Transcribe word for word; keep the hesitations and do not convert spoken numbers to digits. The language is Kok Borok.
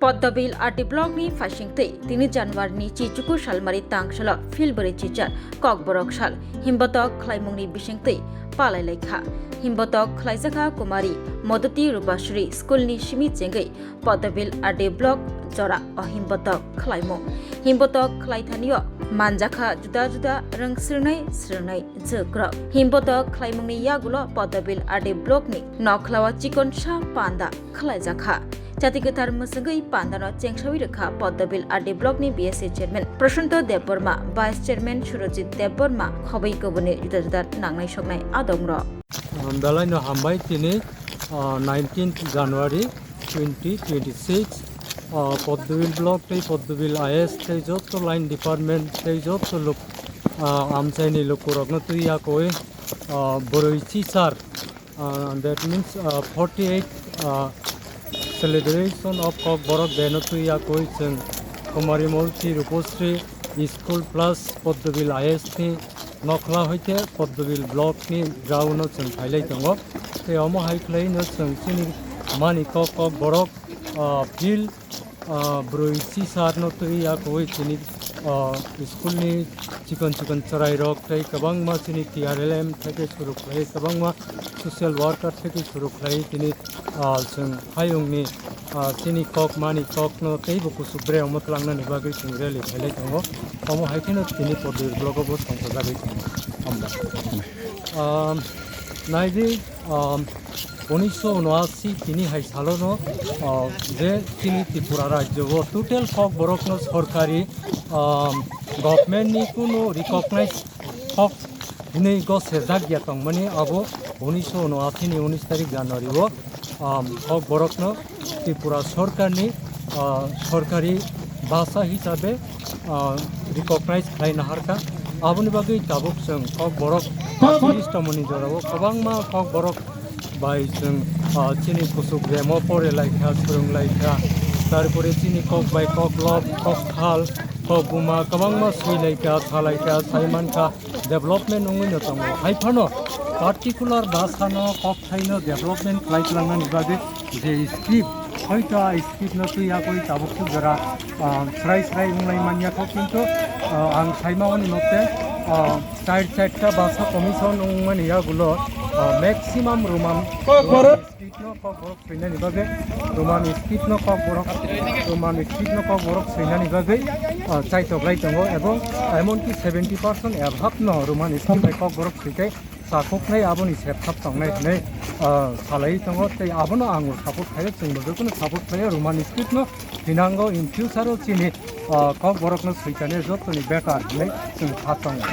Poddobil R D block ni phaisingtwi tini January ni chichuku salmari tangsalo philbari chichar Kokborok sal himbotok khlaimungni bisingtwi palailaikha. Himbotok khlaijakha Kumari Modoti Rupasri school ni simi chengwi Poddobil R D block jora o himbotok khlaimung. Himbotok khlaithanio manjakha juda juda rwng srwnai srwnai jwkrok. Himbotok khlaimungni yagulo Poddobil R D block ni nokhlao chikonsa panda khlaijakha. Chati kwthar mwswngwi pandano chengsawi rwkha Poddobil R D block ni B S A chairman Prashanto Debbarma, vice chairman Surojit Debbarma, khobwi kubuni juda juda nangnai soknai adongrok. Belai no hambai tini, ah, nineteenth January twenty twenty-six, ah, Poddobil block tei Poddobil I S tei joto line department tei joto lok, ah, amchaini lukurokno twi yakwi, ah, bwrwi chisar, ah, that means, ah, forty-eight, ah, celebration of Kokborok Day no twi yakwi chwng Kumari Multi Rupasri School plus Poddobil I S ni nokhla hoite Poddobil block ni ground o chwng phailai tongo. Tei omo hai khlai no chwng chini mani kok Kokborok, ah, field, ah, bwrwi chisar no twi yakwi chini, ah, school ni chikon chikon chwrai rok tei kwbangma chini T R L M theke suru khlai kwbangma social worker theke suru khlai tini, ah, chwng hayungni, ah, chini kok mani kokno teibo kuchuk bre omo twlangnani bagwi chwng rally khailai tongo. Omo hai kheno tini Poddobil block o bo songchajagwi tongo. Hambai. Ah, naidi, ah, unisho unoashi tini hai salono, ah, je chini Tripura rajyo o total Kokborokno sorkari, ah, government ni kunu recognize kok hinwi go sejak ya tongmani abo unisho unoashi ni unis tarik January o, um, Kokborokno Tripura sorkarni, uh, sorkari bhasha hisabe, uh, recognize khlai naharkha. Aboni bagwi tabuk chwng Kokborok chini tomoni jorao kwbangma Kokborok bai chwng, ah, chini kuchuk remo pore laikha, swrwng laikha, tarpore chini kok bai kok lok, kok thal, kok buma kwbangma swi laikha, sa laikha, sai mankha, development wngwi no tongo. Hai phano particular bhasha no kok thai no development khlai tlangnani bagwi je script, hoito a script no twi yakwi tabuk suk jora, ah, srai srai wnglai manya kho, kintu, ah, ang sai mani mote, ah, char charta bhasha commission wngmani yagulo, ah, maximum Roman, Roman script no Kokborok swinani bagwi, Roman script no Kokborok, Roman script no Kokborok swinani bagwi, ah, chaitok lai tongo, ebong emonki seventy percent above no Roman script bai Kokborok swikai chakhuknai, aboni septhap tongnai hinwi, ah, salai tongo, tei abono ang support khaio, chwngbo jotono support khaio, Roman script no hinango in future o chini, ah, Kokborok no swikani jotoni better hinwi chwng kha tongo.